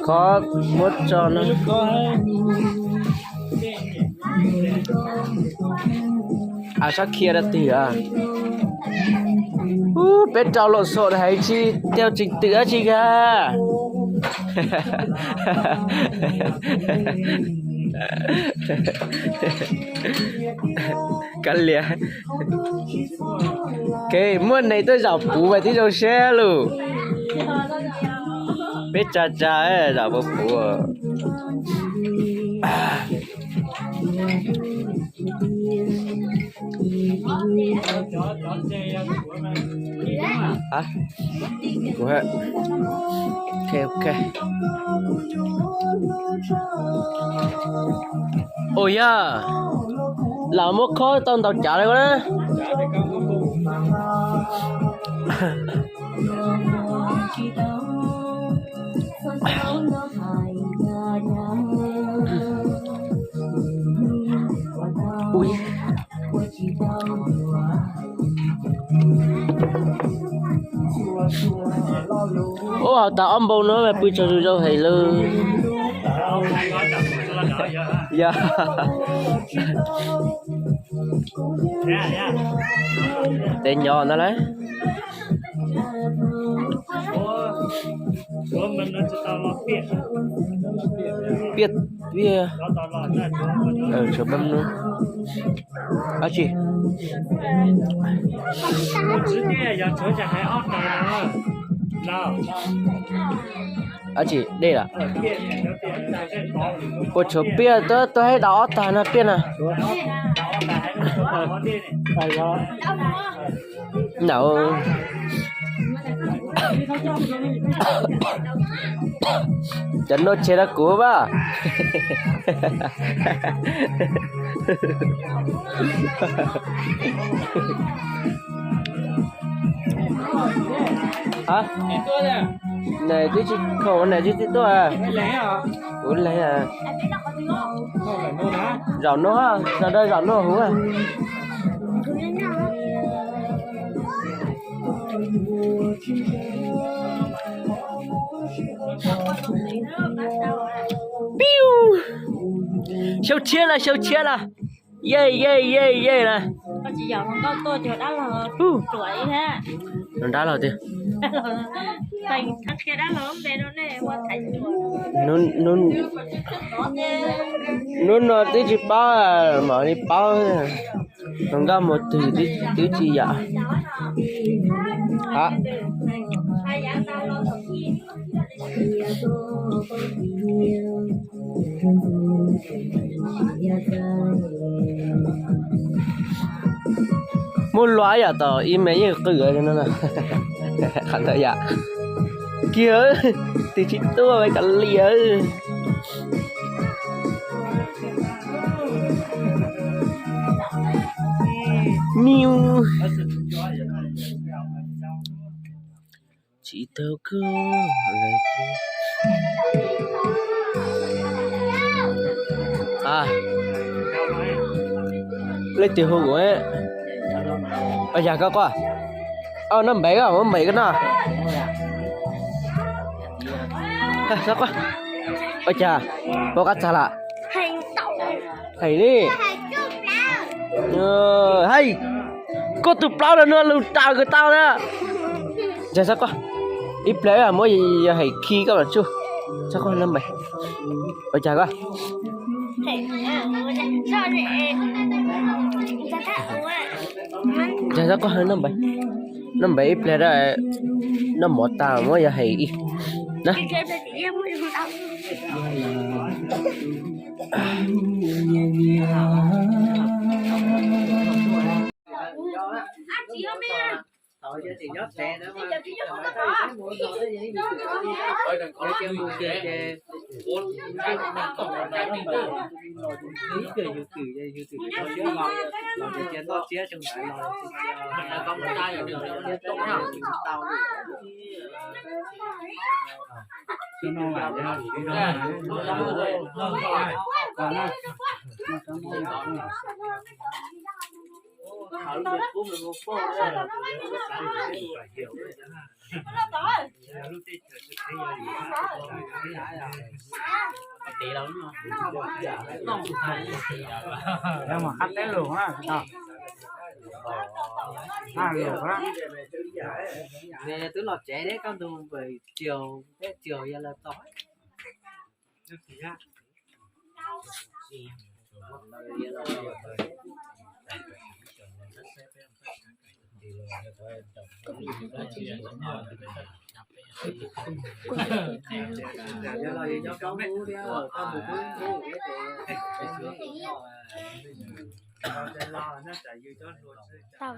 Khov muab tso no. A, sab khia rau twg a? Ub, peb rau lom xom hais tsis tau tseem twm dab tsi kiag. Kav liam, kev muaj neeg tuaj zaum puv mas tib zoo siab lug. Peb tsa tsa zaum puv puv. Ok, ok. Ua yog lam muab khob tau ntaus cav li na. Ui, ub, hauv tas ob npau no mas pw tsaug zog heev lawm. Yog, tes nyob ntag lauj. Piaj, piaj, tshuav mab nub. Dab tsi? Dab tsi dej lawm? Puas tshuav piaj, twb twb haib dau ob tag no piaj na. Nau, cov nuav tseg rau kuv mas. Nws twb tsis khoom, nws twb tsis tuaj. Kuv leeg. Zaum no, sawv daws zaum no huv. Piu, xyau tshiab lawm, xyau tshiab lawm. Yej, yej, yej, yej na. Hnub dab los tiag. Hnub, hnub no twb tsis paub, mam li paub. Hluas nkauj mus twg twb tsis yam. Muaj lua yam tom ib me yeej qw no. Qhov ntawd yam kiag, twb tsis tuaj kav liam. Niu, tsis tau kawg. Leej twg hu kuv? Ua cas koj quaj? Noj npev, muab npev koj noj. Ua cas pom qab txag lawm? Hais li, hais, koj tus plaub no lug raws kuv tau na. Ntshai, txhob quaj, ib pliag muab yog hais khi koj mam tsuj. Txhob quaj, noj npev. Ua cas koj? Ntshai, txhob quaj, noj npev. Noj npev ib pliag, noj mov tag muab yog hais ib na. Ib yus twm, yus twm tau siab los, los cia toj siab xyoo ntawd los, tau. Qab teb lus na, qab lus na. Twb los tsev thiab, koj ntu npawg Txiaus thiab, Txiaus yog lawv tau. Tau.